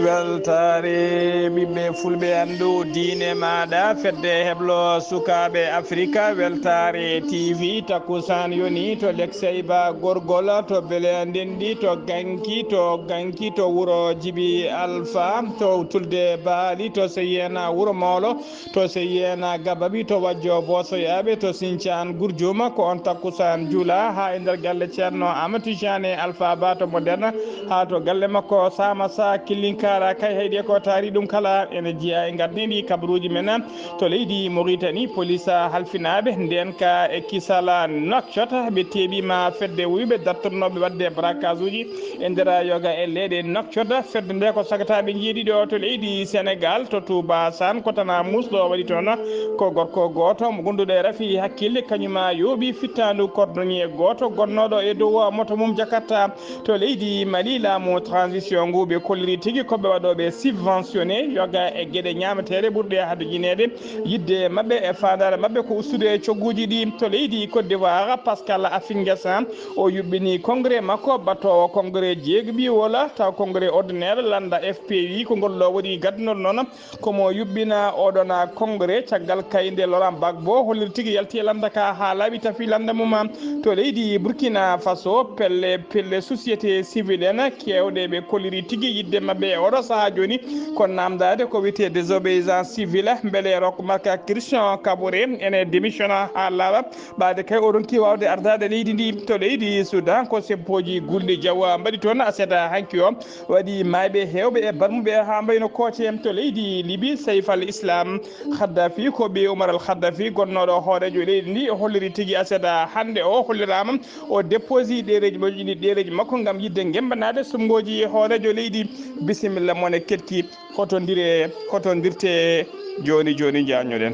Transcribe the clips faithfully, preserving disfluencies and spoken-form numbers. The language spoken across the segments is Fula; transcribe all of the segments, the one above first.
Weltaare ɓiɓɓe fulɓe, anndu diine maaɗa, fedde heblo sukaaɓe Afrika, weltaare T V. Takkusaan yoni to Lekseyba Gorgol, to Bele Ndenɗi, to Ganki, to Ganki, to wuro Jibi Alfa, to Tulde Baali, to Seyena Wuro Moolo, to Seyena Gababi, to Wajjo Boosoyaaɓe, to Sincaan Gurjuma. Ko on takkusaan juula haa e nder galle Ceerno Amadou Tijani Alfa Ba to Moderna, haa to galle makko Samasa Killinkara. Kay haydi ko taari ɗum kala ene jeyaa e ngardiiɗi kabaruuji men. To leydi Mauritanie, police halfinaaɓe ndeenka e kisala Nouakchott, ɓe teeɓiima fedde wuyɓe dartotnooɓe waɗde braquage uji e nder yoga e leeɗe Nouakchott. Fedde nde ko sagataaɓe jeeɗiɗo to leydi Sénégal, to Touba San, ko Tana Mousse ɗo waɗi toon. Ko gorko gooto mo gonduɗo e rafi hakkille, kañuma yooɓi fittaandu cordonnier gooto gonnooɗo e dow moto mum Jakarta. To leydi Mali, laamu transition ngu ɓe kolliri tigi ko ɓe waɗooɓe subventionné yoga e geɗe ñaameteeɗe ɓurɗe hadojineede. Yidde maɓɓe e faandaare maɓɓe ko ustude cogguuji ɗi. To leydi Côte d'Ivoire, Pascal Afingasa, o yuɓɓini congrès makko battowo congrès jeeguɓi wola taw congrès ordinaire lannda F P I, ko ngol ɗo woni gaddunol noon. Ko mo yuɓɓina oɗon congrès caggal kayde Laurent Gbagbo holliri tigi yalti e lannda ka haa laaɓi tafi lannda mum. To leydi Burkina Faso, pelle, pelle société civile en keewɗe ɓe kolliri tigi yidde maɓɓe e oɗo sahaa jooni ko namdaade ko wiyetee désobéissance civile. Mbele Roch Marc Christian Kaboré ene démissionna haa laaɓa, ɓaade kay o ronki waawde ardaade leydi ndi. To leydi Soudan, ko seppoji gulɗi jawa mbaɗi toon aset hanki o, waɗi maayɓe heewɓe e barmuɓe haa mbayno kooce. To leydi Libi, Saif al Islam Khaddafi, ko ɓiy Umar al Khaddafi gonnooɗo hooreejo leydi ndi, o holliri tigi aset hannde o holliraama o déposi ɗereeji mo joƴƴini ɗereeji makko ngam yiɗde ngemmbanaade suɓngooji hooreejo leydi. Bisimilla mon e keɗki, hotondire, hotondirte jooni jooni, njaanñoɗen.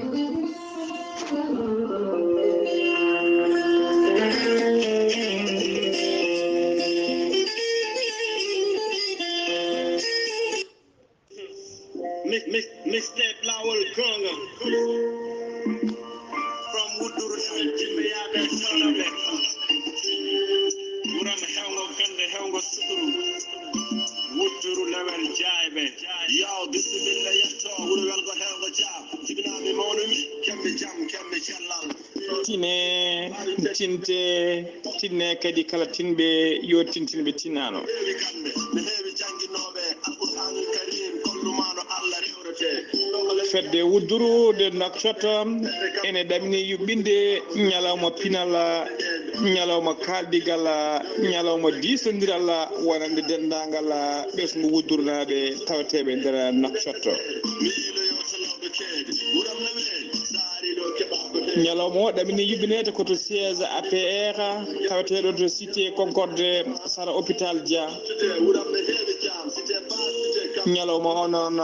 Mix, mix, mixtape Lawol Gonga. From Wudduru Lewel, Jimɓe Yaade Soonaɓe. Wuram hewngo gande, hewngo suturu. Wudduru Lewel Jaayɓe. Yo, bisimilla yetto, wuro welgo hewngo jaa. Jibinaaɓe mawnumi, kemɓe jam, kemɓe cellal. Tine, tinte, tinne kadi kala tinɓe, yo tintinɓe tinano. Fedde Wudduru de Nouakchott ene ɗamini yuɓɓinde ñalawma pinal, ñalawma kaaldigal, ñalawma diisondiral wonande denndaangal ɓesngu Wuddurnaaɓe tawateeɓe nder Nouakchott. Ñalawma o ɗamini yuɓɓineede ko to siège A P R tawateeɗo to cité Concorde, sara hôpital Dia. Ñalawma o noon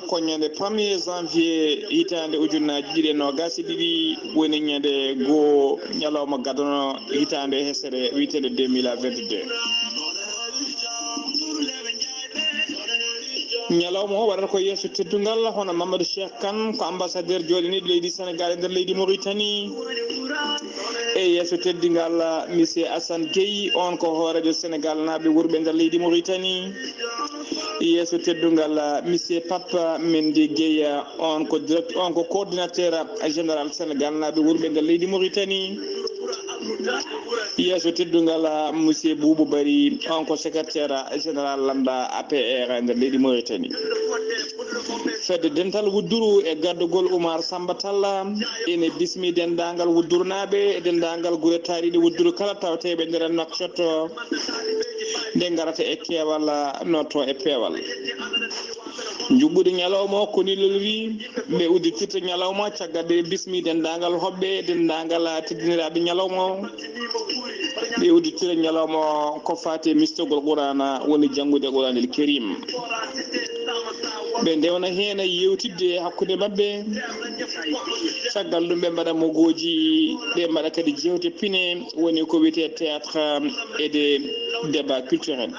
ko ñande premier janvier hitaande ujunnaaji ɗiɗi e noogaas e ɗiɗi, woni ñande goo ñalawma gadano hitaande hesere wiyeteende deux mille vingt-deux. Ñalawma o waɗata ko yeeso teddungal hono Mamadou Cheikh Kane, ko ambassadeur jooɗiniiɗo leydi Sénégal e nder leydi Mauritanie. E yeeso teddungal Monsieur Assane Gueye, on ko hooreejo Sénégal naaɓe wurɓe nder leydi Mauritanie. Yeeso teddungal Monsieur Papa Mendy Gueye, on ko direct, on ko coordinateur général Sénégal naaɓe wurɓe nder leydi Mauritanie. Yeeso teddungal Monsieur Boubou Bari, on ko secrétaire général lannda A P R nder leydi Mauritanie. Fedde dental Wudduru e gardugol Oumar Samba Tall ene bismi denndaangal Wuddurnaaɓe e denndaangal gure taariiɗe Wudduru kala tawateeɓe nder Nouakchott, nde ngarata e keewal, notto e peewal. Njuɓɓudi ñalawma o ko ni loliri, ɓe udditirta ñalawma caggal de bismi denndaangal hoɓɓe, denndaangal teddiniraaɓe ñalawma o. Ɓe udditira ñalawma o ko faati e mistogol Qur'aana, woni janngude Qur'aanil Kariim. Ɓe ndewna heen e yewtidde hakkunde maɓɓe. Caggal ɗum ɓe mbaɗa mogooji, ɓe mbaɗa kadi jewte pine, woni ko wiyetee théâtre et des débats culturels.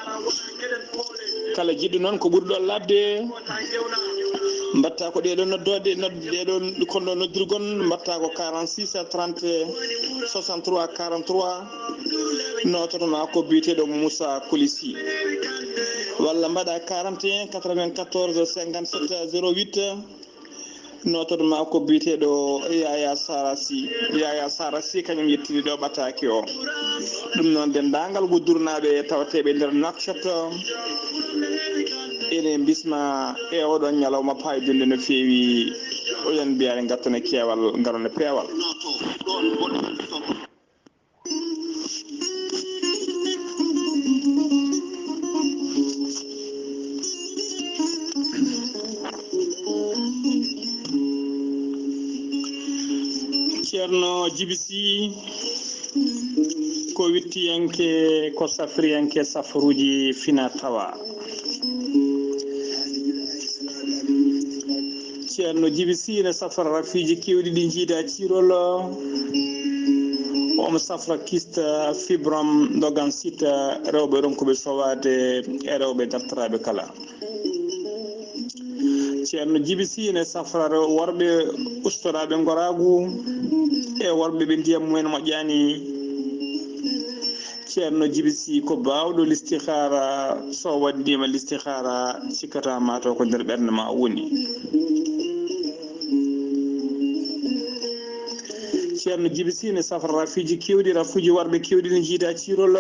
Kala jiɗɗo noon ko ɓuri ɗo labde, mbatta ko ɗeɗo noddode, nod-, ɗeɗo konɗo noddirgon, mbatta ko quarante-six trente soixante-trois quarante-trois, nototo ma ko biyeteɗo Moussa Kolisi. Walla mbaɗa quarante et un quatre-vingt-quatorze cinquante-sept zéro huit, nototo ma ko biyeteɗo Yaya Sarasi. Yaya Sarasi kañum yettiri ɗo ɓataake o. Ɗum noon, denndaangal wuddurnaaɓe tawateeɓe nder Nouakchott, ene mbisma e oɗon ñalawma paydunde no feewi. Oɗon mbiyaare ngattana keewal, ngarana peewal. Ceerno Jibi Sy ko wittiyanke, ko safriyanke safaruuji fina tawa. Ceerno Jibi Sy ne safra rafiiji keewɗi ɗi njiida ciirol. Omo safra kista, fibrom, dogan sita, rewɓe ronkuɓe sowaade e rewɓe dartoraaɓe kala. Ceerno Jibi Sy ne safra rew-, worɓe ustoraaɓe ngoraagu e worɓe ɓe ndiyam mumen moƴƴaani. Ceerno Jibi Sy ko baawɗo listihaara, so waɗdiima listihaara, cikkata ma taw ko nder ɓernde ma woni. Ceerno Jibi Sy ne safra rafiiji keewɗi, rafuuji worɓe keewɗi ne njiida ciirol.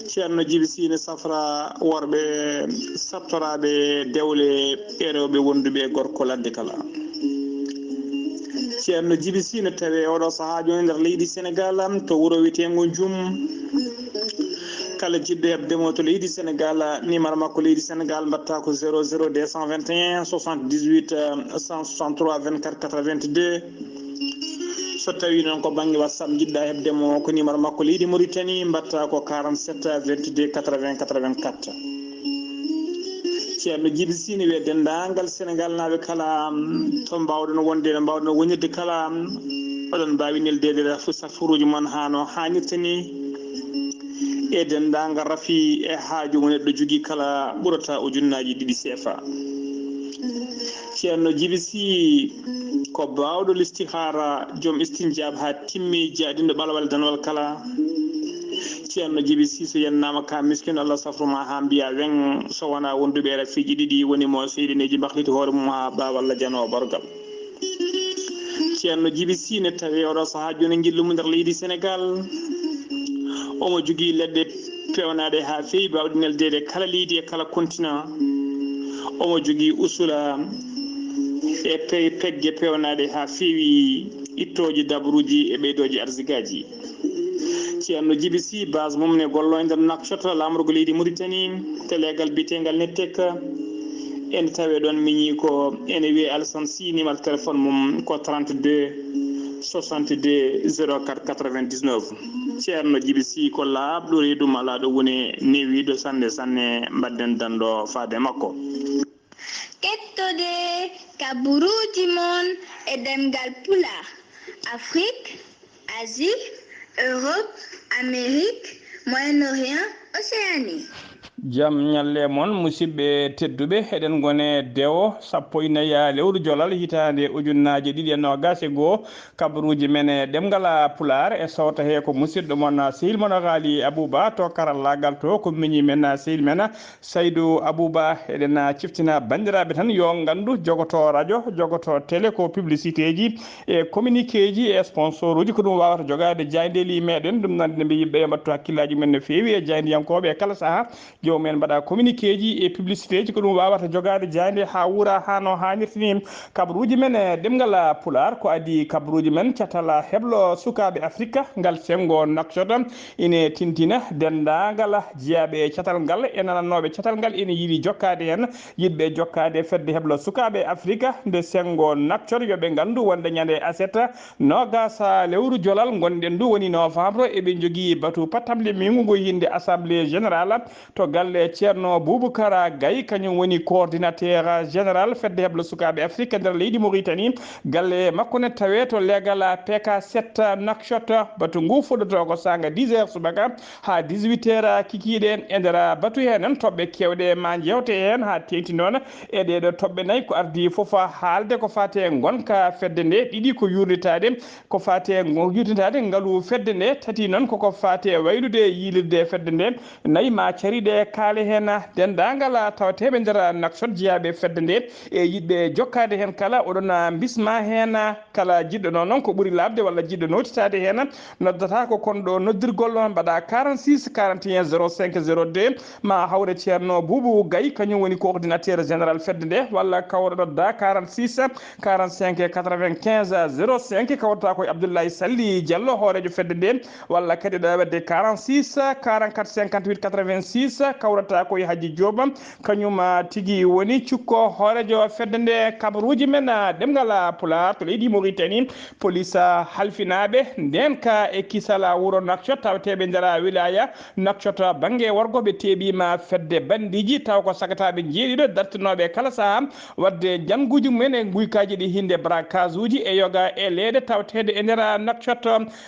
Ceerno Jibi Sy ne safra worɓe sattoraaɓe dewle e rewɓe wonduɓe e gorko ladde kala. Ceerno Jibi Sy ne tawe oɗo sahaa jooni nder leydi Senegal, to wuro wiyeteengo Njum. Kala jiɗɗo heɓde mo to leydi Senegal, numéro makko leydi Senegal mbatta ko zéro zéro deux cent vingt et un soixante-dix-huit cent soixante-trois vingt-quatre quatre-vingt-deux. So tawi noon ko bannge WhatsApp njiɗɗa heɓde mo, ko numéro makko leydi Mauritanie, mbatta ko quarante-sept vingt-deux quatre-vingts quatre-vingt-quatre. Ceerno Jibi Sy ne wiya denndaangal Senegal naaɓe kala, mm, to mbaawɗon wonde, no mbaawɗon wonirde kala, mm, oɗon mbaawi neldeede safaruuji mon haa no haanirta ni. E denndaangal rafi e haaju mo neɗɗo jogii kala ɓurata ujunnaaji ɗiɗi C F A. Ceerno Jibi Sy ko baawɗo listihaara, joom istinjaab haa timmi, jaaɗinɗo ɓalwal danwal kala. Ceerno Jibi Sy, so yennaama ka miskin, Allah safru ma haa mbiya weŋ, so wonaa wonduɓe e rafiiji ɗiɗi woni mo seyɗineeji mbahliti hoore mum haa ɓaawa Allah janoowo bargal. Ceerno Jibi Sy ne tawi oɗo sahaa jooni ngillu mo nder leydi Senegal. Omo jogii leɗɗe peewnaaɗe haa feewi, baawɗe neldeede kala leydi e kala continent. Omo jogii usula e pe-, pegge peewnaaɗe haa feewi, ittooji dabruuji e ɓeydooji arsigaaji. Ceerno Jibi Sy, base mum ne gollo e nder Nouakchott, laamorgo leydi Mauritanie, teleegal biyeteengal Nettec. Ene tawee ɗoon miñi ko ene wiyee Alassane Sy, numéro téléphone mum ko trente-deux soixante-deux zéro quatre quatre-vingt-dix-neuf. Ceerno Jibi Sy ko laaɓɗo reedu malaaɗo woni newiiɗo sanne sanne, mbaɗden danndo faade makko. Kettode kaburuuji mon e ɗemngal Pulaar, Afrique, Asie, Europe, Amérique, Moyen-Orient, Océanie. Jam ñalle mon, musidɓe tedduɓe, eɗen ngone dewo sappo e nayi lewru jolal hitaande ujunnaaje ɗiɗi e noogaas e goo. Kabaruuji men e ɗemngal Pulaar e sawta he ko musidɗo mon, sehil mon Ghali Abouba, to karallaagal to ko miñi men, sehil men Saydou Abouba. Eɗen ciftina banndiraaɓe tan yo nganndu, jogoto rajo, jogoto télé ko publicité ji e communiqué ji e sponsor uji, ko ɗum wawata jogaade jaayndeeli meɗen. Ɗum noon, eɗen mbiya yimɓe yo mbattu hakkillaaji mumen no feewi e jaayndiyankooɓe e kala sahaa. Joomum en mbaɗa communiqué ji e publicité ji, ko ɗum wawata jogaade jaaynde haa wuura haa no haanirta ni. Kabaruuji men e ɗemngal Pulaar, ko adii kabaruuji men catal heblo sukaaɓe Afrika, ngal senngo Nouakchott ine tintina denndaangal jiyaaɓe catal ngal e nanannooɓe catal ngal ine yiɗi jokkaade heen. Yiɗɓe jokkaade fedde heblo sukaaɓe Afrika nde senngo Nouakchott, yo ɓe nganndu wonde ñande aset noogaas lewru jolal ngonɗen ndu woni novembre, eɓe njogii batu pattamle miigu ngu yinde Assemblée Générale to Galle Ceerno Bubukara Gay, kañum woni coordinateur général fedde heblo sukaaɓe Afrique nder leydi Mauritanie. Galle makko ne tawee to leegal P K sept Nouakchott. Batu ngu fuɗɗotoo ko saanga dix heures subaka haa dix-huit heures kikiiɗe. E nder batu hee noon, toɓɓe keewɗe ma njeewte heen haa teeŋti noon. E ɗee ɗoo toɓɓe nayi, ko ardii fof haalde ko faati e ngonka fedde nde, ɗiɗi ko yuurnitaade, ko faati e ngo-, yuurnitaade ngalu fedde nde, tati noon koko faati e waylude e yiilirde fedde nde, nayi ma cariɗe kaale heen. Denndaangal tawteeɓe nder Nouakchott, jeyaaɓe fedde nde e yiɗɓe jokkaade heen kala, oɗon mbisma heen. Kala jiɗɗo noon, noon ko ɓuri laaɓde walla jiɗɗo nootitaade heen, noddata ko kon ɗo noddirgol, mbaɗa quarante-six quarante et un zéro cinq zéro deux, ma hawre Ceerno Buubu Gay, kañum woni coordinateur général fedde nde, walla kawra nodda quarante-six quarante-cinq quatre-vingt-quinze zéro cinq, kawrata ko e Abdoulaye Sally Diallo, hooreejo fedde nde, walla kadi ɗo waɗde quarante-six quarante-quatre cinquante-huit quatre-vingt-six, kawrata ko e Hadji Diop, kañum, ah, tigi woni cukko hooreejo fedde nde. Kabaruuji men, ah, ɗemngal, ah, Pulaar to leydi Mauritanie, police, ah, halfinaaɓe ndeen ka e kisal, ah, wuro Nouakchott, tawateeɓe nder, ah, wilaya Nouakchott, ah, bannge worgo, ɓe teeɓiima fedde bandiiji, taw ko sagataaɓe njeeɗiɗo dartinooɓe kala sahaa waɗde njannguuji mumen e nguykaaji ɗi hinnde braquage uji e yoga e leeɗe tawateeɗe e nder, ah, Nouakchott.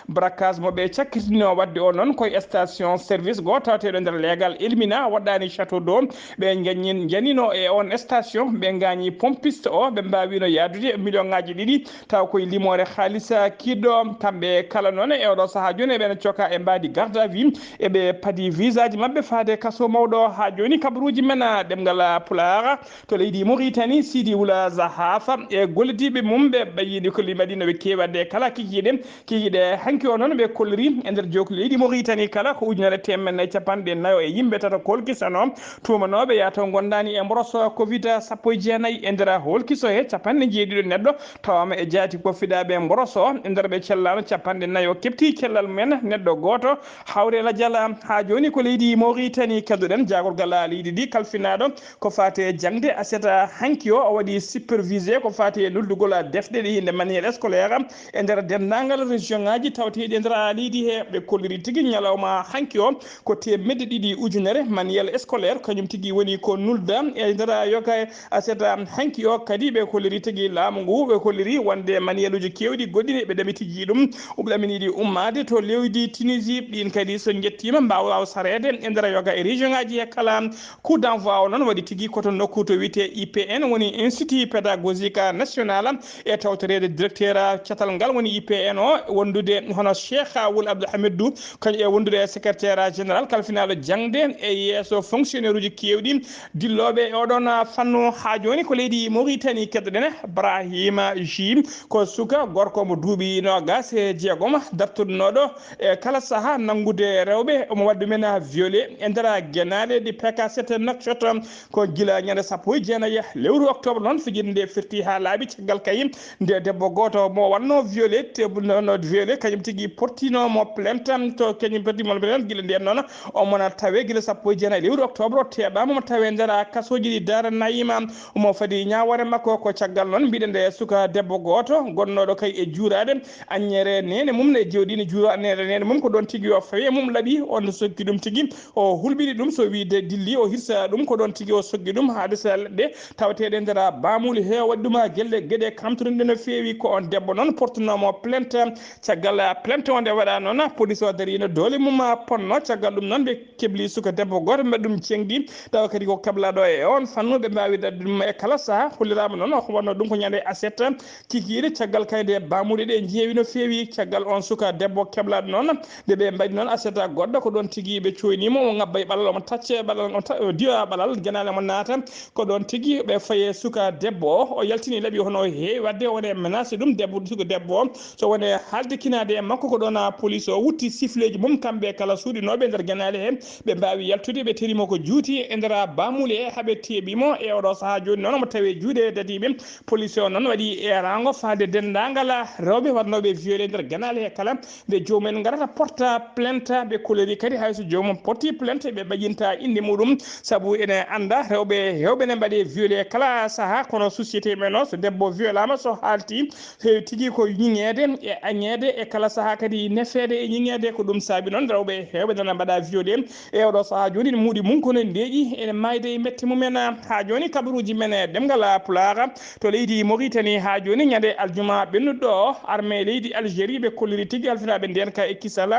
Braquage mo ɓe cakkitino waɗde o noon ko e station service goo tawateeɗo nder leegal Elmina, waɗɗaani Château d'Eau. Ɓe njanñin-, njanino e on station, ɓe ngaañi pompiste o, ɓe mbaawino yaadude million ŋaaji ɗiɗi, taw koye limoore haalisa kiiɗɗo. Kamɓe kala noon e oɗo sahaa jooni, eɓe coka e mbaadi garde à vue, eɓe padi visaaji maɓɓe faade kaso mawɗo. Haa jooni kabaruuji men, ah, ɗemngal Pulaar to leydi Mauritanie, Sidi Wula Zahafa e gollidiiɓe mum ɓe ɓayyini ko limaɗi no ɓe keewi waɗde kala kikiiɗe. Kikiiɗe hanki o noon ɓe kolliri e nder jookli leydi Mauritanie kala ko ujunere teemedde nayi capanɗe nayo e yimɓe tato kolkisano tuumanooɓe yaato ngondaani e mboroso covid sappo e jeenayi. E nder holkiso he capanɗe jeeɗiɗo neɗɗo tawaama e jaati ko fiɗaaɓe mboroso, e nder ɓe cellaano capanɗe nayo keɓti cellal mumen neɗɗo gooto. Hawre la jala haa jooni ko leydi Mauritanie. Keddoɗen jaagorgal leydi ndi kalfinaaɗo ko faati e jaŋde aset hanki o, o waɗi supervisé ko faati e lullugol defɗe ɗe hinnde manuel scolaire e nder denndaangal région ŋaaji tawteeɗi e nder leydi he. Ɓe kolliri tigi ñalawma hanki o ko teemedde ɗiɗi ujunere manuel scolaire, kañum tigi woni ko nulda e nder yoga aset hanki o. Kadi ɓe kolliri tigi laamu ngu, ɓe kolliri wonde manueluji keewɗi goɗɗi ɓe ɗamitiji ɗum, ɓe ɗaminiɗi ummaade to leydi Tunisie. Ɗin kadi so njettiima mbaawa sareede e nder yoga e région ŋaaji he kala. Coup d'envoi o noon waɗi tigi ko to nokku to wiyetee I P N, woni Institut Pédagogique National, e tawtoreede directeur catal ngal woni I P N o, wondude hono Cheikh Wul Abdou Hamidou, kañum e wondude e secrétaire général kalfinaaɗo jaŋde e yeeso fonctionnaire uji keewɗi dillooɓe e oɗon fannu. Haa jooni ko leydi Mauritanie keddoɗen Brahima Ji, ko suka gorko mo duuɓi noogas e jeegom, dartuɗo e kala saha nanngude rewɓe, omo waɗi ɗumen violé e nder genaale ɗi P K sept Nouakchott. Ko gila ñande sappo e jeenayi lewru octobre noon fijirde nde firti haa laaɓi, caggal kay nde debbo gooto mo wanno violé, te-, no, no violé, kañum tigi portino mo plainte, to kañum porti mo plainte gila ndeen noon, omo na tawe gila sappo e jeenayi lewru octobre, o teeɓaama mo tawe nder kasooji ɗi Daara Nayiima. Omo fadi ñaawoore makko. Ko caggal noon mbiɗen nde suka debbo gooto gonnooɗo kay e juuraade aññeere neene mum ne jewɗi ne juuro aññeere neene mum, ko ɗoon tigi o fawi e mum laɓi, on sokki ɗum tigi, o hulɓini ɗum, so wiide dilli, o hirsa ɗum, ko ɗoon tigi o sokki ɗum haa desa leɗɗe tawateeɗe nder baamuuli he, o waɗi ɗum haa gelle geɗe kamtorinɗe no feewi. Ko on debbo noon portunoomo plainte. Caggal plainte o nde waɗa noon, police o darino doole mum ponno. Caggal ɗum noon ɓe kebli suka debbo gooto, mbaɗi ɗum ceŋɗi, tawa kadi ko keblaaɗo e on fannu, ɓe mbaawi daɗde ɗum e kala saha. Holliraama noon ko wonno ɗum ko ñande aset kikiiɗe, caggal kayde baamuuɗe ɗe njeewi no feewi. Caggal on suka debbo keblaaɗo noon, nde ɓe mbaɗi noon aset goɗɗo, ko ɗoon tigi ɓe coynimo, o ngabba e ɓalal, omo tacca e ɓalal, o ta-, o diwa ɓalal, genaale mo naata. Ko ɗoon tigi ɓe faye suka debbo o, o yaltini laɓi hono o heewi waɗde, o woni e menacé ɗum debbo, suka debbo o. So woni haalde kinaade e makko, ko ɗoon police o wutti sifleeji mum, kamɓe kala suuɗinooɓe nder genaale he, ɓe mbaawi yaltude, ɓe terimo ko juuti e nder baamuuli he, haa ɓe teeɓi mo. E oɗo sahaa jooni noon, omo tawe juuɗe dadiiɓe. Police o noon waɗi eeraango faade denndaangal rewɓe waɗnooɓe violé nder genaale he kala. Nde joomum en ngarata porta plainte, ɓe kolori kadi hay so joomum porti plainte, ɓe ɓaƴinta innde muɗum, sabu ene annda rewɓe heewɓe ne mbaɗe violé kala saha, kono société men o, so debbo violama, so haalti, heewi tigi ko ñiŋeede e añeede e kala saha kadi nefeede e ñiŋeede. Ko ɗum saabi noon rewɓe heewɓe nana mbaɗa violé e oɗo saha jooni. Ɗin muɗi mum kono ndeeƴi ene maayde e mette mumen. Haa jooni kabaruuji men e ɗemngal Pulaar to leydi Mauritanie. Haa jooni ñande aljuma ɓennuɗo o, armée leydi Algérie ɓe kolliri tigi halfinaaɓe ndeen ka e kisal.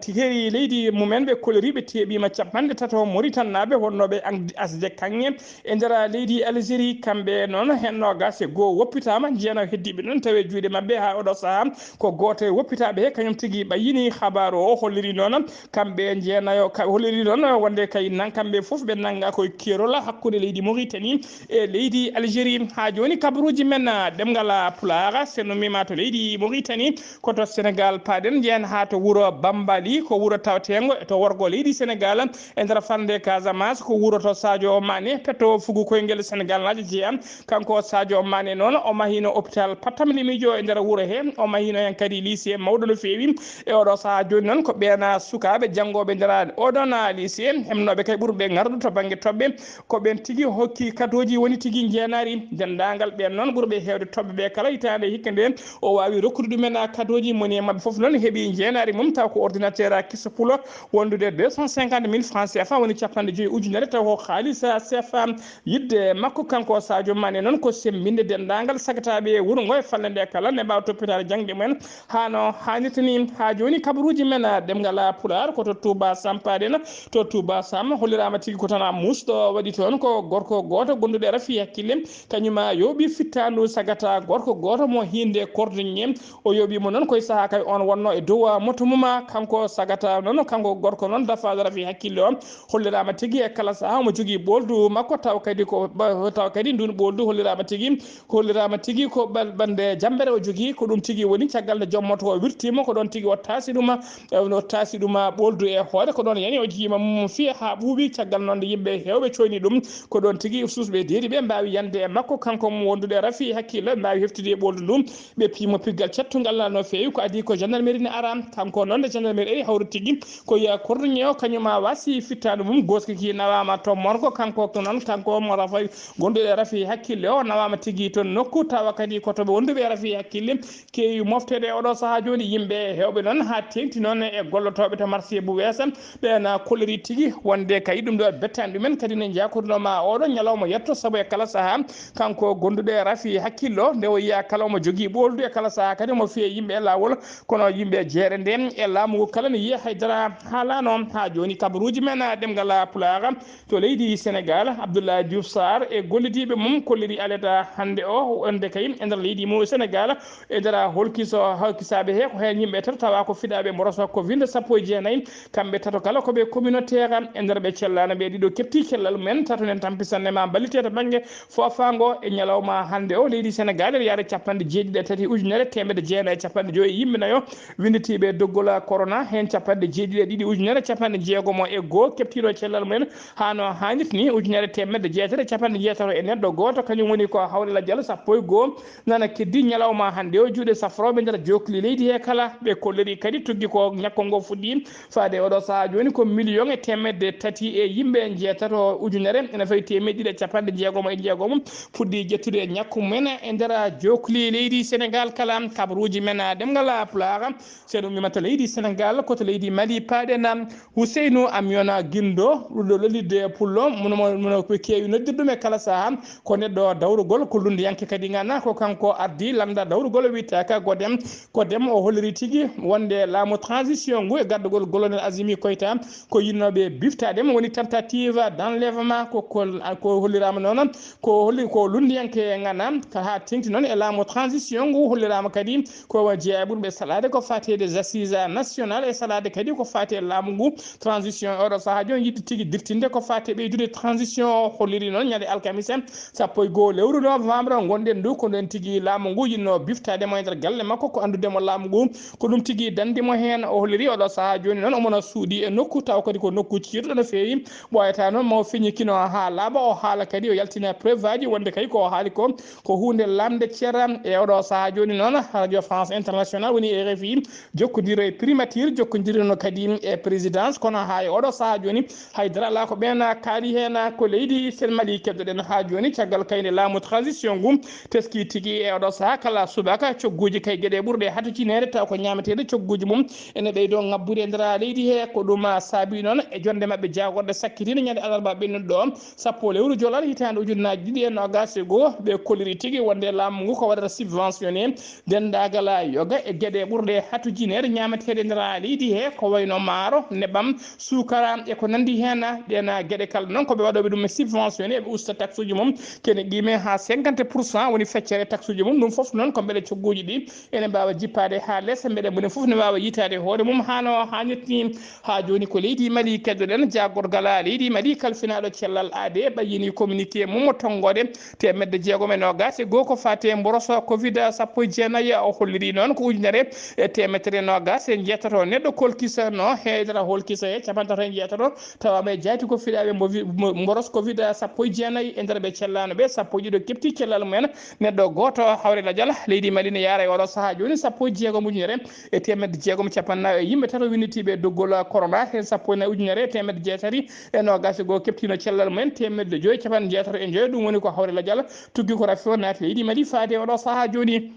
Tigi leydi mumen ɓe kolliri ɓe teeɓiima capanɗe tato Mauritannaaɓe wonnooɓe ang-, asde kaŋŋe e nder leydi Algérie. Kamɓe noon heen noogaas e goo woppitaama, jeenayo heddiiɓe noon tawi e juuɗe maɓɓe haa oɗo sahaa. Ko gooto e woppitaaɓe he kañum tigi ɓayyini habaaru o, holliri noon kamɓe jeenayo, ka-, holliri noon wonde kay nan-, kamɓe fof ɓe nannga koye keerol hakkunde leydi Mauritanie e leydi Algérie. Haa jooni kabaruuji men, ah, ɗemngal, ah, Pulaar, so en ummiima to leydi Mauritanie, ko to Sénégal paaɗen, njehen haa to wuro Bambali, ko wuro tawteengo to worgo leydi Sénégal, e nder falnde Casamance, ko wuro to Sadio Mané, petto fugu koyngel Sénégal naajo jeyaa. Kanko Sadio Mané noon, o mahino hôpital Pattam Limijo e nder wuro he, o mahino heen kadi lycée mawɗo no feewi. E oɗo sahaa jooni noon, ko ɓeen sukaaɓe janngooɓe nder oɗon lycée, hemnooɓe kay ɓurɓe ngardude to bannge toɓɓe, ko ɓeen tigi hokki kadooji woni tigi njeenaari. Denndaangal ɓeen noon ɓurɓe heewde toɓɓe ɓe kala hitaande hikka nde, o waawi rokkude ɗumen kadooji. Moni e maɓɓe fof noon heɓi njeenaari mum, taw ko ordinateur a kisa pulo wondude deux cent cinquante mille francs C F A, woni capanɗe joyi ujunere, taw ko haalis C F A. Yiɗde makko kanko Sadio Mané noon ko semmbinde denndaangal sagataaɓe e wuro ngo e falnde nde kala, nde mbaawa toppitaade jaŋde mumen haa no haanirta ni. Haa jooni kabaruuji men, ah, ɗemngal Pulaar ko to Touba Sam paaɗen. To Touba Sam holliraama tigi ko tan a muusɗo waɗi toon, ko gorko gooto gonduɗo e rafi hakkille, kañum a yooɓi fittaandu sagata gorko gooto mo hiinde Cordonnier. O yooɓi mo noon koye sahaa kay on wonno e dow moto mum, kanko sagata noon, kanko gorko noon dafaaɗo rafi hakkille o. Holliraama tigi e kala sahaa omo jogii ɓooldu makko, taw kadi ko ba-, taw kadi ndun ɓooldu holliraama tigi, holliraama tigi ko ɓal-, ɓannde jammbere o jogii. Ko ɗum tigi woni caggal nde joom moto o wirtiima, ko ɗoon tigi o taasi ɗum, eh, o taasi ɗum ɓooldu e hoore, ko ɗoon yani o jiima mum fiya haa ɓuuɓi. Caggal noon nde yimɓe heewɓe coyni ɗum, ko ɗoon tigi suusɓe deedi ɓe mbaawi yande e makko, kanko mo wondude rafi hakkille, mbaawi heftude e ɓooldu ndu. Ɓe piimo piggal cattungal no feewi, ko adii ko gendarmerie ne ara. Kanko noon nde gendarmerie ari hawri tigi, ko yiya kordoñe o, kañum a wasi fittaandu mum, goskiki nawaama to morgo. Kanko ko noon, kanko mo rafi, gonduɗo e rafi hakkille o, nawaama tigi to nokku, tawa kadi ko to ɓe wonduɓe e rafi hakkille keewi mofteede e oɗo sahaa jooni. Yimɓe heewɓe noon haa teeŋti noon e gollotooɓe to marché bu weesa, ɓeen kolliri tigi wonde kay ɗum ɗo bettaani ɗumen, kadi ne njaakordinoo ma oɗo ñalawma yetto, sabu e kala sahaa kanko gonduɗo e rafi hakkillo, nde o yiya kala omo jogii ɓooldu, e kala sahaa kadi omo fiya yimɓe e laawol, kono yimɓe jeere nde e laamu ngu kala ne yiya haydara haalaano. Haa jooni kabaruuji men ɗemngal Pulaar to leydi Sénégal, Abdoulaye Diouf Sarr e gollidiiɓe mum kolliri aleta hannde o, wonde kay e nder leydi mu Sénégal, e nder holkiso, holkisaaɓe he, ko heen yimɓe tato tawa ko fiɗaaɓe mboros ko winde sappo e jeenayi. Kamɓe tato kala ko ɓe communautaire e nder ɓe cellaano ɓe ɗiɗo kepti cellal mumen tato nen tampi sanne ma mballite to bannge foofaango e ñalawma hannde o. Leydi Sénégal ene yaade capanɗe jeeɗiɗi e tati ujunere teemedde jeenayi e capanɗe joyi e yimɓe nayo winnditiiɓe doggol corona, heen capanɗe jeeɗiɗi e ɗiɗi ujunere capanɗe jeegomo e goo keptiiɗo cellal mumen haa no haanirta ni, ujunere teemedde jeetati e capanɗe jeetato e neɗɗo gooto, kañum woni ko hawlelajal sappo e goo nana keddi ñalawma hannde o. Juuɗe safrooɓe nder jookli leydi he kala ɓe kolliri kadi tuggi ko ñakko ngo fuɗɗi faade oɗo sahaa jooni ko million e teemedde tati e yimɓe jeetato ujunere ene fawi teemeɗɗe ɗiɗi e capanɗe jeegomo e jeegomo fuɗɗi ƴettude ñakku mumen e nder jookli leydi Sénégal kala. Kabaruuji men ɗemngal Pulaar, so en ummiima to leydi Sénégal, ko to leydi Mali paaɗen. Houseynou Amiona Guindo, ɓurɗo lollirde e pullo, mono, mono ɓe keewi noddirde ɗum e kala sahaa, ko neɗɗo dawrugol, ko lunndiyanke kadi ngana, ko kanko ardii lannda dawrugol, o wiyetee ka Godem. Godem o holliri tigi wonde laamu transition ngu e gardagol colonel Azimi Koyta, ko yinnooɓe biftaade mo, woni tentative d'enlèvement, ko, ko, ko holliraama noon, ko holli, ko lunndiyanke ngana, ka haa teeŋti noon e laamu transition ngu, holliraama kadi ko jeyaa e ɓurɓe salaade ko faati e des assises nationales e salaade kadi ko faati e laamu ngu. Transition e oɗo sahaa jooni yiɗi tigi dirtinde ko faati e ɓeydude transition o, holliri noon ñande alkamisa sappo e goo lewru novembre ngonɗen ndu, ko nden tigi laamu ngu yinnoo biftaade mo e nder galle makko, ko anndude mo laamu ngu, ko ɗum tigi danndi mo heen. O holliri oɗo sahaa jooni noon omo no suuɗi e nokku, taw kadi ko nokku ciirɗo no feewi, ɓooyata noon mo feñikino haa laaɓa, o haala kadi, o yaltina preuve aji wonde kay ko o haali ko, ko huunde lamnde ceera. E oɗo sahaa jooni noon, Radio France Internationale woni R F I, jokkondiri e primature, jokkondirino kadi e présidence, kono haa e oɗo sahaa jooni, haydara alaa ko ɓeen kaali heen. Ko leydi Sen Mali keɗoɗen haa jooni, caggal kay nde laamu transition ngu teski tigi e oɗo sahaa, kala subaka cogguuji kay geɗe ɓurɗe hatujineede taw ko ñaameteeɗe cogguuji mum ene ɓeydo ŋabbude e nder leydi he. Ko ɗum saabi noon e Jonde maɓɓe jaagorɗe sakkitiinde ñande alarba ɓennuɗo ɗo, sappo lewru jolal hitaande ujunnaaji ɗiɗi e noogaas e goo, ɓe kolliri tigi wonde laamu ngu ko waɗata subventionné denndaangal yoga e geɗe ɓurɗe hatujineede ñaameteeɗe e nder leydi he, ko wayno maaro, nebam, suukara e ko nanndi heen. Ɗeen geɗe kala noon ko ɓe waɗooɓe ɗum e subventionné, ɓe usta taxe uji mum, kene qiime haa cinquante pour cent woni feccere taxe uji mum. Ɗum fof noon ko mbeɗe cogguuji ɗi ene mbaawa jippaade haa les, mbeɗe moni fof ne waawa yitaade hoore mum haa no haanirta ni. Haa jooni ko leydi Mali keddoɗen, jaagorgal leydi Mali kalfinaaɗo cellal aade ɓayyini communiqué mum tonngoode teemedde jeegom e noogaas e goo ko faati e mboros covid sappo e jeenayi. O holliri noon ko ujunere e teemedere noogaas e njeetato neɗɗo kolkisano he, dara holkisa he capanɗe tato e njeetato tawaama e jaati ko fiɗaaɓe mbovi-, mo-, mboros covid sappo e jeenayi. E nder ɓe cellaano ɓe, sappo e ɗiɗo keɓti cellal mumen, neɗɗo gooto hawre lajal. Leydi Mali ne yaara e oɗo sahaa jooni sappo e jeegom ujunere e teemedde jeegom capanɗe nayi e yimɓe tato winnditiiɓe e doggol corona, heen sappo e nayi ujunere e teemedde jeetati e noogaas e goo keɓtiino cellal mumen, teemedde joyi capanɗe jeetato e joyi. Ɗum woni ko hawre lajal tuggi ko rafi o naati leydi Mali faade e oɗo sahaa jooni.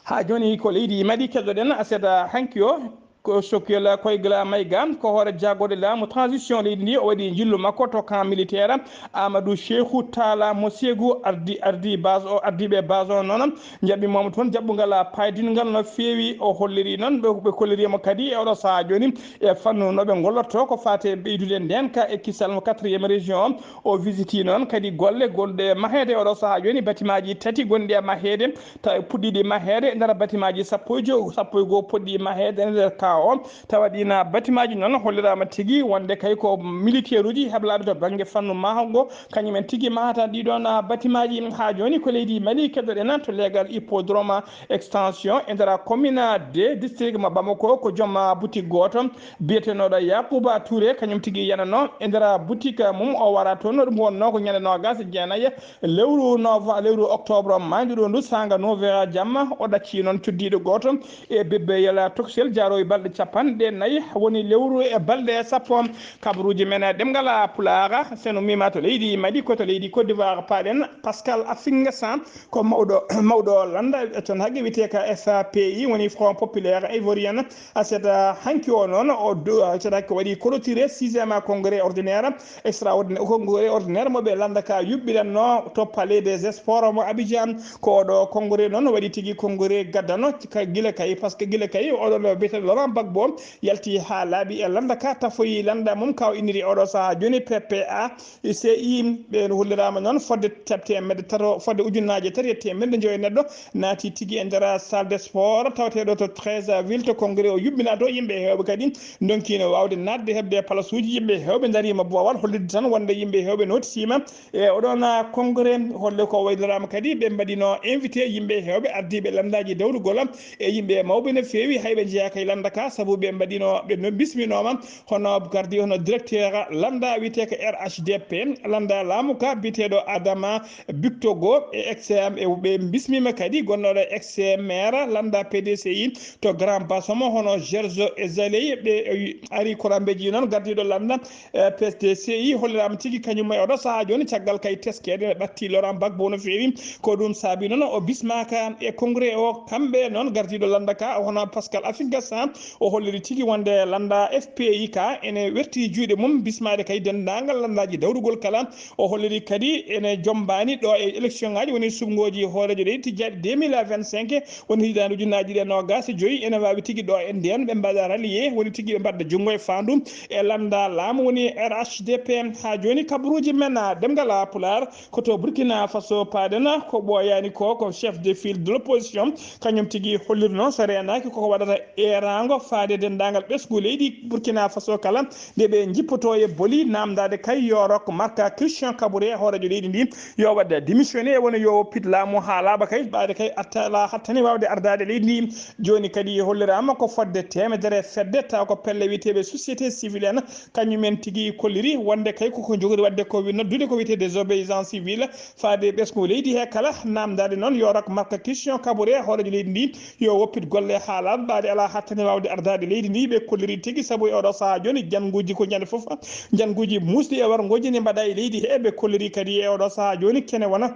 Haa jooni ko leydi Mali keddoɗen, aset hanki o, ko Sokiel Koygla Mayga, ko hoore jaagorɗe laamu transition leydi ndi, o waɗi njillu makko to camp militaire Amadou Cheikhou Talla Mosegu, ardi, ardi base o, ardiiɓe base o noon, njaɓɓi mo toon jaɓɓungal paydingal no feewi. O holliri noon, ɓe, ɓe kolliri mo kadi e oɗo sahaa jooni e fannu no ɓe ngollotto ko faati e ɓeydude ndeenka e kisal mo quatrième région o. O visiti noon kadi golle gonɗe e maheede oɗo sahaa jooni, batimaaji tati gonɗi e maheede, taw e puɗɗiiɗi maheede e nder batimaaji sappo e joy, sappo e goo poɗɗi maheede e nder ka o. Tawa ɗiin batimaaji noon holliraama tigi wonde kay ko militeeruuji heblaaɓe to bannge fannu mahgo, kañum en tigi mahata ɗii ɗoon batimaaji. Haa jooni ko leydi Mali keddoɗen to leegal hippodrome extension e nder commune deux district mo Bamako, ko joom boutique gooto biyetenooɗo Yakuba Touré, kañum tigi yanano e nder boutique mum. O wara toon, ɗum wonnoo ko ñande noogaas e jeenayi lewru nova-, lewru octobre maaydu ɗo ndu, saanga neuf heures jamma. O ɗacci noon cuddiiɗo gooto e bébé yala toksel jaarowi balɗe capanɗe nayi, woni lewru e balɗe sappo. Kabaruuji men ɗemngal Pulaar, sen ummiima to leydi Mali, ko to leydi Côte d'Ivoire paaɗen. Pascal Afingasa ko mawɗo, mawɗo lannda toon haqqe wiyetee ka F A P I, woni Front Populaire Ivoirien. Aset hanki o noon, o du-, aset hanki waɗi clôturé sixième congrès ordinaire extraordinaire, congrès ordinaire mo ɓe lannda ka yuɓɓiranno to Palais des Sports mo Abidjan. Ko oɗo congrès noon waɗi tigi congrès gaddano ka gila kay, parce que gila kay oɗo no biyeteeɗo Laurent Gbagbo yalti haa laaɓi e lannda ka, tafoyi lannda mum ka o inniri oɗo sahaa jooni P P A C I. Ɓe holliraama noon fodde teemedde tato, fodde ujunnaaje tati e teemedde joyi neɗɗo naati tigi e nder salle de sport tawateeɗo to treize avril to congrès o yuɓɓinaa to. Yimɓe heewɓe kadi ndonkiino waawde naatde heɓde place uji. Yimɓe heewɓe ndariima boowal hollitde tan wonde yimɓe heewɓe nootitiima e oɗon congrès. Holle ko wayliraama kadi ɓe mbaɗino invité yimɓe heewɓe ardiiɓe lanndaaji dawrugol e yimɓe mawɓe no feewi, hay ɓe njeyaaka e lannda ka, sabu ɓe mbaɗino, ɓe no bisminooma hono gardi, hono directeur lannda wiyetee ko R H D P, lannda laamu ka biyeteeɗo Adama Bictogo e ex M, e ɓe bismiima kadi gonnooɗo ex maire lannda P D C I to Grand Bassam, hono Georges Ezaley. Ɓe ari korambeji noon gardiiɗo lannda, eh, P D C I holliraama tigi kañum e oɗo sahaa jooni, caggal kay teskeede ɓe ɓatti Laurent Gbagbo no feewi. Ko ɗum saabi noon o bismaaka e congrès o. Kamɓe noon gardiiɗo lannda ka, o hono Pascal Afingasa, o holliri tigi wonde lannda F P I ka ene werti juuɗe mum, bismaade kay denndaangal lanndaaji dawrugol kala. O holliri kadi ene jommbaani ɗo e élection ngaaji, woni suɓngooji hooreejo leydi tijjaaɗi deux mille vingt-cinq, woni hitaande ujunnaaji ɗiɗi e noogaas e joyi, ene waawi tigi ɗo e ndeen ɓe mbaɗa rallier, woni tigi ɓe mbaɗa junngo e faandu e lannda laamu, woni R H D P. Haa jooni kabaruuji men, ah, ɗemngal Pulaar, ko to Burkina Faso paaɗen, ko ɓooyaani ko, ko chef de file de l'opposition, kañum tigi hollirno so reenaaki koko waɗata eeraango faade denndaangal ɓesngu leydi Burkina Faso kala, nde ɓe njippotoo e boli, naamndaade kay yo rok marka Christian Kabouré, hooreejo leydi ndi, yo waɗ démissionné, woni yo woppit laamu haa laaɓa kay, ɓaade kay atta-, alaa hattani waawde ardaade leydi ndi. Jooni kadi holliraama ko fodde teemedere fedde, tawa ko pelle wiyeteeɓe société civile en, kañum en tigi kolliri wonde kay koko njogori waɗde ko wi-, noddude ko wiyetee désobéissance civile, faade ɓesngu leydi he kala, naamndaade noon yo rok marka Christian Kabouré, hooreejo leydi ndi, yo woppit golle haa laaɓa, ɓaade alaa hattani waawde ardaade leydi ndi. Ɓe kolliri tigi, sabu e oɗo sahaa jooni, jannguuji ko ñande fof, jannguuji muusɗi e warngooji ne mbaɗa e leydi he. Ɓe kolliri kadi e oɗo sahaa jooni, kene wona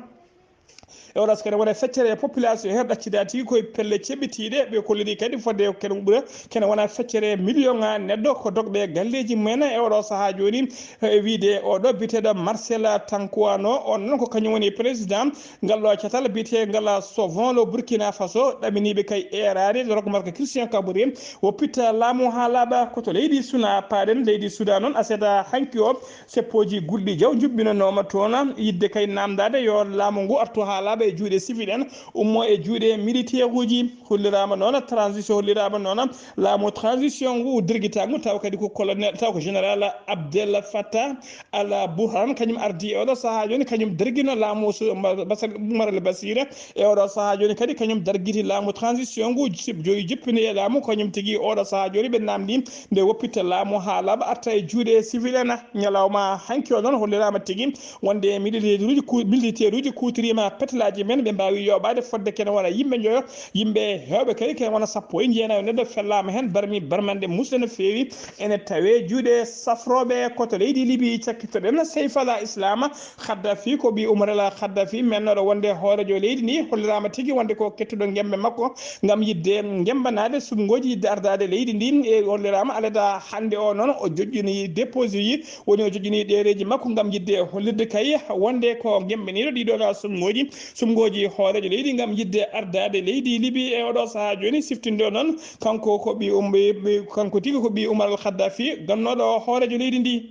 E oɗo so kene wona feccere e population he ɗaccida tigi koye pelle ceɓɓitiiɗe, ɓe kolliri kadi fodde kene ɓura kene wona feccere million ŋa neɗɗo ko dogɗe e galleji mumen. E oɗo sahaa jooni, e wiide oɗo biyeteɗo Marcel Tankuano, on noon ko kañum woni président ngal ɗo catal biyetegal Sovon le Burkina Faso, ɗaminiɓe kay eeraade rokmarka Christian Kabore, woppitta laamu haa laaɓa ko to leydi Suna paaɗen. Leydi Sudan noon aset hanki o, seppooji gulɗi jaw njuɓɓinanooma toon, yidde kay naamndaade yo laamu ngu artu haa laaɓa e juuɗe civil en, ummo e juuɗe militaire uji. Holliraama noon transition, holliraama noon laamu transition ngu, dirgita ngu, taw kadi ko colonel, taw ko général Abdel Fattah Al Burhan, kañum ardi e oɗo sahaa jooni, kañum dirgino laamu su-, Ba-, Basal Umar Al Basir. E oɗo sahaa jooni kadi kañum dargiti laamu transition ngu, sib-, joyi jippini e laamu, kañum tigi oɗo sahaa jooni ɓe naamndi nde woppitta laamu haa laaɓa arta e juuɗe civil en. Ñalawma hanki o noon holliraama tigi wonde militaire uji ku-, militaire uji kuutoriima petelaaji men, ɓe mbaawi yooɓaade fodde kene wona yimɓe njoyo, yimɓe heewɓe kadi kene wona sappo e jeenayo neɗɗo fellaama heen, barmi barmande musde no feewi. Ene tawee juuɗe safrooɓe ko to leydi Libi. Cakkitoɗen Saif al Islam Khaddafi, ko ɓii Umar al Khaddafi, mennoɗo wonde hooreejo leydi ndi, holliraama tigi wonde ko kettuɗo ngembe makko ngam yidde ngembanaade suɓngooji yidde ardaade leydi ndi. E holliraama alada hannde o noon o joƴƴini dépose yi, woni o joƴƴini ɗereeji makko ngam yidde hollirde kay wonde ko ngembaniiɗo ɗiɗo ɗo suɓngooji. Suɓngooji hooreejo leydi ngam yidde ardaade leydi Libi e oɗo sahaa jooni. Siftinde o noon, kanko ko ɓii um-, ɓii, ɓii, kanko tigi ko ɓii Umar al Khaddafi, gannooɗo hooreejo leydi ndi.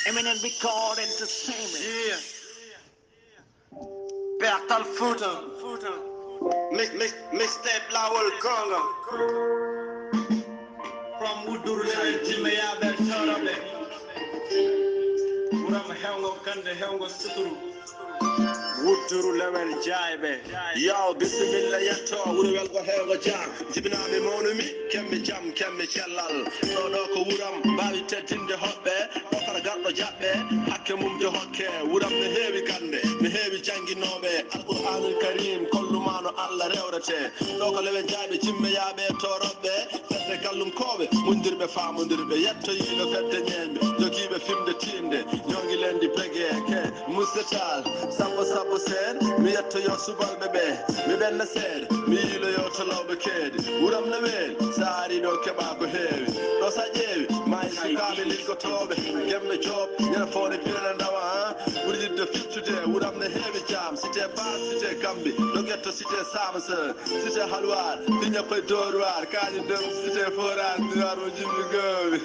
Eminem Record Entertainment. Yeah. Bertal Futa. Mix, mix, mixtape Lawol Gonga. From Wudduru Lewel Jimeyaaɓe Toroɓe. Wuram hewngo gannde, hewngo suturu. Wudduru Lewel Jaayɓe. Yo, bisimilla, yetto, wuro welgo hewngo jam. Jibinami mawnumi, kemmi jam, kemmi cellal. Ɗo ɗo ko wuram, mbaawi teddinde hoɓɓe. Ɗo kala garɗo jaɓɓe, hakke mum de hokke. Wuram ne heewi gannde, ne heewi jannginooɓe. Alqur'aanul Kariim, kolluma no Allah rewrete. Ɗo ko Lewel Jaayɓe, Jimmeyaaɓe, Toroɓɓe. Fedde kallunkooɓe, mundirɓe, faamondirɓe, yettoyiiɓe fedde ñeeñɓe, jogiiɓe fimde tiinde, ñoŋi lendi begeeke, musetal, sappo sappo seen, mi yettoyo subalɓe ɓe, mi ɓenna seeɗa, mi yiiloyo to lawɓe keedi, wuram no weeli, so ari ɗo keɓa ko heewi, ɗo sa ƴeewi, maayi sukaaɓe liggotooɓe, gemɓe joob, ñande fowde pirana ndawa, haa ɓuri yiɗde fittude, wuram no heewi jaam, cité Fass, cité Gambi, ɗo getto cité Samsa. Cité Halwar, piña koye Dóor waar, kaani dem cité Foras, diwaan mo jinmi goowi.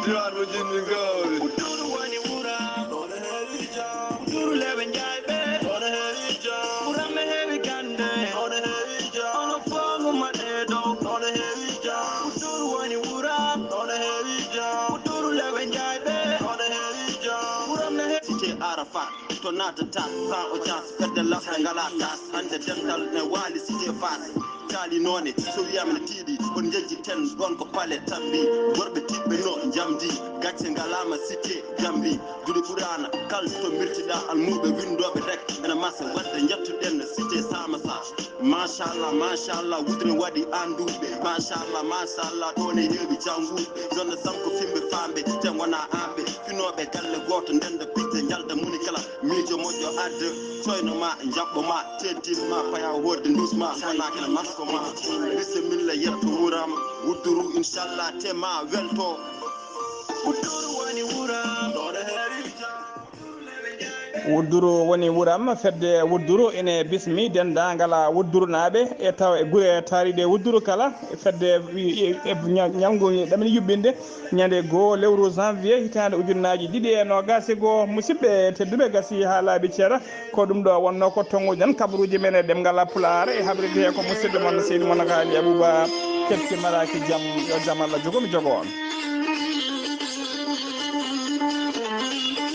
Diwaan mo jinmi goowi. Wudduru woni wuram, ɗo no heewi jam. Wudduru Lewel Jaayɓe, ɗo no heewi jam. Wuram no heewi gannde, ɗo no heewi jam. Ono foomu maɗe dow, ɗo no heewi jam. Wudduru woni wuram, ɗo no heewi jam. Wudduru Lewel Jaayɓe, ɗo no heewi jam. Wuram no heewi. Cité Arafat. To naatata sans audience, fedde lasɓe ngala tas. Hannde dental ne waali cité Fass. Taali noone, so wiyama ne tiiɗi, on jejji ten, ɗon ko pale tambi. Worɓe tiɗɓe no njamdi, gacce ngalama cité jambi. Duɗe ɓurana, kal to mbirtiɗa almuɓe windoɓe rek. Ena masa wadde jettuɗen cité Samasa. Machallah, machallah, wudre waɗi anduɓe. Machallah, machallah, ɗon e heewi jannguɓe. Jonde Samko fimɓe famɓe, te gona amɓe. Finooɓe galle gooto, ndenda pijje, njalda moni kala. Miijo moƴƴo adda, coyno ma, jaɓɓo ma, teddin ma, paya hoorde, ndus ma, wona kala masko ma. Bisimilla, yetto wuram, wudduru, inchallah, te ma welto. Wudduru woni wuram, ɗo ɗo heewi jam. Wudduru woni wuram, fedde Wudduru ene bismi denndaangal Wuddurunaaɓe e taw e gure taariiɗe Wudduru kala, fedde e, e, e ña-, ñalngu ɗamin yuɓɓinde ñande goo lewru janvier hitaande ujunnaaji ɗiɗi e noogaas e goo. Musidɓe tedduɓe, gasi haa laaɓi ceera, ko ɗum ɗo wonnoo ko tonnguɗen kabaruuji men e ɗemngal Pulaar e habrirde he ko musidɗo mon seydi mon Haali Abuba. Kepti maraaki jam, yo jam Allah jogo mi jogo on.